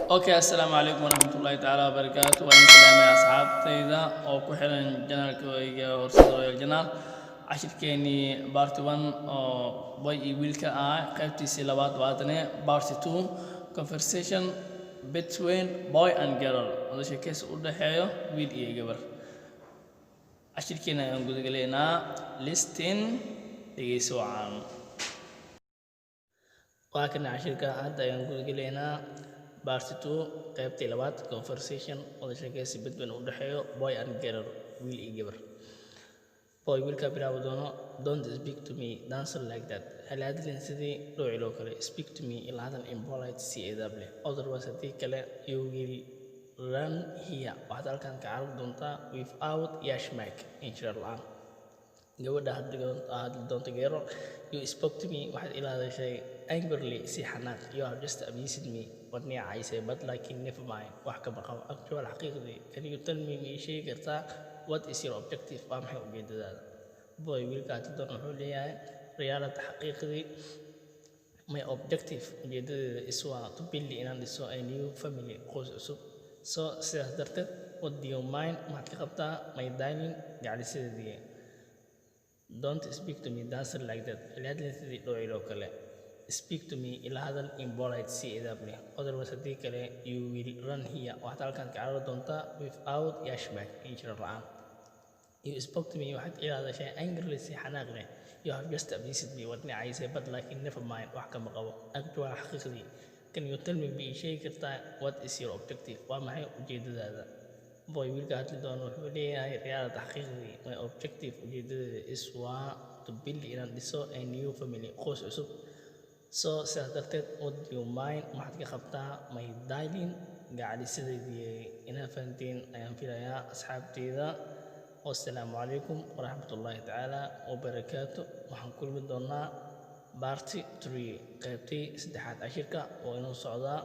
Okay, assalaamu calaykum waraxmatullaahi tacaala wabarakaatu. Waa idin salaamay asxaabtayda oo ku xiran channelkayga Horseed Royal Channel. Cashirkeenii part one oo boy iyo wiilka ah, qaybtiisii labaad waa haddana part two, conversation between boy and girl, wada sheekeysi u dhexeeyo wiil iyo gabar. Cashirkeena ayaan gudagalaynaa. Listen, dhegeyso wacan. Waa kana cashirka, hadda ayaan gudagalaynaa part two, qaybtii labaad, conversation, wada sheekeysi, between u dhexeeyo, boy and girl, wiil iyo gabar. Boy, wiilka bilaabi doono: "Don't speak to me, dancer, like that." Hala hadlin sidii dhoocil oo kale. "Speak to me," ila hadal, "in polite," si edab leh. "Otherwise," haddii kale, "you will run here," waxaad halkan ka carari doontaa, "without yashmak," injineer la'aan. Gabadha hadli doonta, girl: "You spoke to me," waxaad ila hadashay, "angrily," si xanaaq. "You have just abused me," waad niicaysay. "But," laakiin, "never mind," wax ka baqabo. "Actually," xaqiiqdii, "can you tell me," ma ii sheegi kartaa, "what is your objective?" Waa maxay ujeedadaada? Boy, wiilka hadli doona wuxuu leeyahay: "Reality," xaqiiqdii, "my objective," ujeedadeeda, "is," waa, "to build," inaan dhiso, "a new family," qoys cusub. "So," sidaas darteed, "what do you mind," maxaad ka qabtaa, "my darling," gacalisadeedii? "Don't speak to me, dancer, like that." Ila hadlin sidii dhoocil oo kale. "Speak to me," ila hadal, "in polite," si edab leh. "Otherwise," haddii kale, "you will run here," waxaad halkan ka carari doontaa, "without yashback," injineer la'aan. "You spoke to me," waxaad ila hadashay, "angrily," si xanaaq leh. "You have just abused me," waad nicaysay. "But," laakiin, "never mind," wax kama qabo. "Actually," xaqiiqdii, "can you tell me," ma ii sheegi kartaa, "what is your objective?" Waa maxay ujeedadaada? Boy, wiilka hadli doono wuxuu leeyahay: "Reality," xaqiiqdii, "my objective," ujeedadeeda, "is," waa, "to build," inaan dhiso, "a new family," qoys cusub. "So," sidaas darteed, "what do you mind," maxaad ka qabtaa, "my darling," gacalisadeydii? Inaa fahanteen ayaan filayaa, asxaabteyda. Wassalaamu calaykum waraxmatullaahi tacaala wabarakaatu. Waxaan kulmi doonaa part three, qaybtii saddexaad. Cashirka oo inuu socdaa.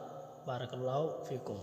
Baaraka allaahu fiikum.